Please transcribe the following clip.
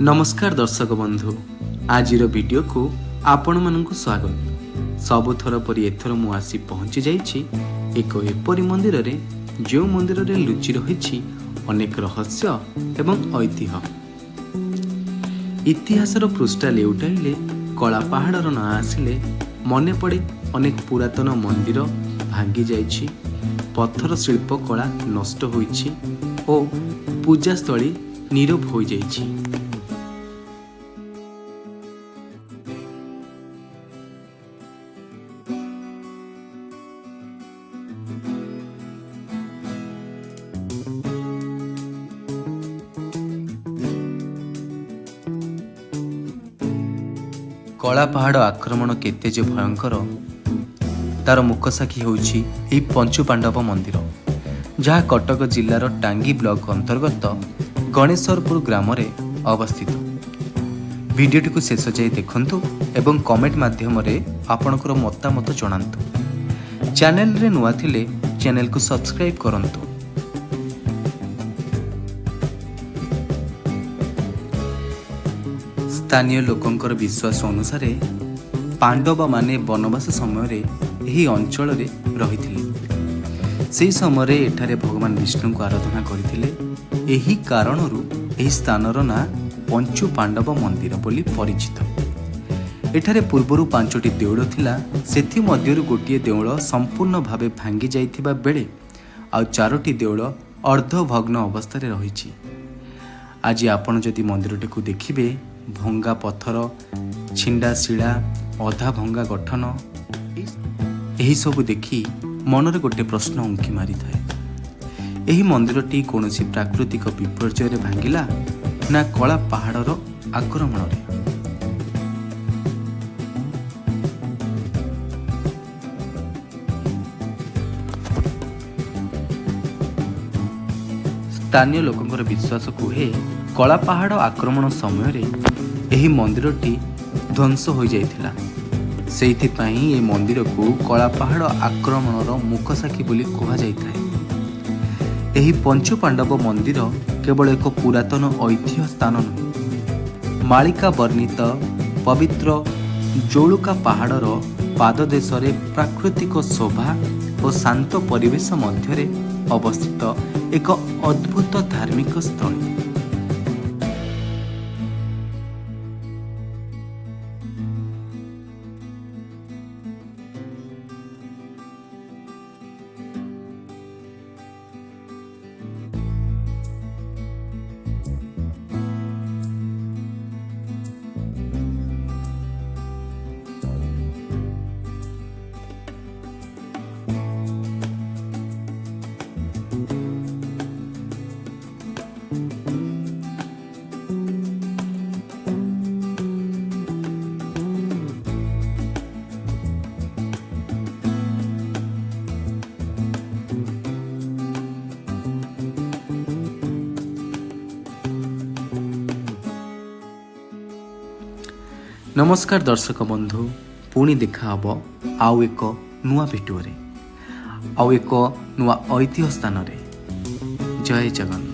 ନମସ୍କାର ଦର୍ଶକ ବନ୍ଧୁ, ଆଜିର ଭିଡ଼ିଓକୁ ଆପଣମାନଙ୍କୁ ସ୍ୱାଗତ। ସବୁଥର ପରି ଏଥର ମୁଁ ଆସି ପହଞ୍ଚି ଯାଇଛି ଏକ ଏପରି ମନ୍ଦିରରେ, ଯେଉଁ ମନ୍ଦିରରେ ଲୁଚି ରହିଛି ଅନେକ ରହସ୍ୟ ଏବଂ ଐତିହ୍ୟ। ଇତିହାସର ପୃଷ୍ଠା ଲେଉଟାଇଲେ, କଳା ପାହାଡ଼ର ନାଁ ଆସିଲେ ମନେ ପଡ଼େ ଅନେକ ପୁରାତନ ମନ୍ଦିର ଭାଙ୍ଗି ଯାଇଛି, ପଥର ଶିଳ୍ପକଳା ନଷ୍ଟ ହୋଇଛି ଓ ପୂଜାସ୍ଥଳୀ ନୀରବ ହୋଇଯାଇଛି। କଳା ପାହାଡ଼ ଆକ୍ରମଣ କେତେ ଯେ ଭୟଙ୍କର, ତାର ମୁଖସାକ୍ଷୀ ହେଉଛି ଏହି ପଞ୍ଚୁପାଣ୍ଡବ ମନ୍ଦିର, ଯାହା କଟକ ଜିଲ୍ଲାର ଟାଙ୍ଗୀ ବ୍ଲକ ଅନ୍ତର୍ଗତ ଗଣେଶ୍ୱରପୁର ଗ୍ରାମରେ ଅବସ୍ଥିତ। ଭିଡ଼ିଓଟିକୁ ଶେଷ ଯାଏ ଦେଖନ୍ତୁ ଏବଂ କମେଣ୍ଟ ମାଧ୍ୟମରେ ଆପଣଙ୍କର ମତାମତ ଜଣାନ୍ତୁ। ଚ୍ୟାନେଲରେ ନୂଆ ଥିଲେ ଚ୍ୟାନେଲକୁ ସବସ୍କ୍ରାଇବ୍ କରନ୍ତୁ। ସ୍ଥାନୀୟ ଲୋକଙ୍କର ବିଶ୍ୱାସ ଅନୁସାରେ ପାଣ୍ଡବମାନେ ବନବାସ ସମୟରେ ଏହି ଅଞ୍ଚଳରେ ରହିଥିଲେ। ସେହି ସମୟରେ ଏଠାରେ ଭଗବାନ ବିଷ୍ଣୁଙ୍କୁ ଆରାଧନା କରିଥିଲେ। ଏହି କାରଣରୁ ଏହି ସ୍ଥାନର ନାଁ ପଞ୍ଚୁ ପାଣ୍ଡବ ମନ୍ଦିର ବୋଲି ପରିଚିତ। ଏଠାରେ ପୂର୍ବରୁ ପାଞ୍ଚଟି ଦେଉଳ ଥିଲା। ସେଥିମଧ୍ୟରୁ ଗୋଟିଏ ଦେଉଳ ସମ୍ପୂର୍ଣ୍ଣ ଭାବେ ଭାଙ୍ଗି ଯାଇଥିବା ବେଳେ ଆଉ ଚାରୋଟି ଦେଉଳ ଅର୍ଦ୍ଧଭଗ୍ନ ଅବସ୍ଥାରେ ରହିଛି। ଆଜି ଆପଣ ଯଦି ମନ୍ଦିରଟିକୁ ଦେଖିବେ, ଭଙ୍ଗା ପଥର, ଛିଣ୍ଡା ଶିଳା, ଅଧା ଭଙ୍ଗା ଗଠନ, ଏହିସବୁ ଦେଖି ମନରେ ଗୋଟେ ପ୍ରଶ୍ନ ଉଙ୍କି ମାରିଥାଏ: ଏହି ମନ୍ଦିରଟି କୌଣସି ପ୍ରାକୃତିକ ବିପର୍ଯ୍ୟୟରେ ଭାଙ୍ଗିଲା ନା କଳା ପାହାଡ଼ର ଆକ୍ରମଣରେ? ସ୍ଥାନୀୟ ଲୋକଙ୍କର ବିଶ୍ୱାସ କୁହେ, କଳା ପାହାଡ଼ ଆକ୍ରମଣ ସମୟରେ ଏହି ମନ୍ଦିରଟି ଧ୍ୱଂସ ହୋଇଯାଇଥିଲା। ସେଇଥିପାଇଁ ଏ ମନ୍ଦିରକୁ କଳା ପାହାଡ଼ ଆକ୍ରମଣର ମୁଖସାକ୍ଷୀ ବୋଲି କୁହାଯାଇଥାଏ। ଏହି ପଞ୍ଚୁପାଣ୍ଡବ ମନ୍ଦିର କେବଳ ଏକ ପୁରାତନ ଐତିହ୍ୟ ସ୍ଥାନ ନୁହେଁ, ମାଳିକା ବର୍ଣ୍ଣିତ ପବିତ୍ର ଜୋଳୁକା ପାହାଡ଼ର ପାଦଦେଶରେ ପ୍ରାକୃତିକ ଶୋଭା ଓ ଶାନ୍ତ ପରିବେଶ ମଧ୍ୟରେ ଅବସ୍ଥିତ ଏକ ଅଦ୍ଭୁତ ଧାର୍ମିକ ସ୍ଥଳୀ। ନମସ୍କାର ଦର୍ଶକ ବନ୍ଧୁ, ପୁଣି ଦେଖା ହେବ ଆଉ ଏକ ନୂଆ ଭିଡ଼ିଓରେ, ଆଉ ଏକ ନୂଆ ଐତିହ୍ୟ ସ୍ଥାନରେ। ଜୟ ଜଗନ୍ନାଥ।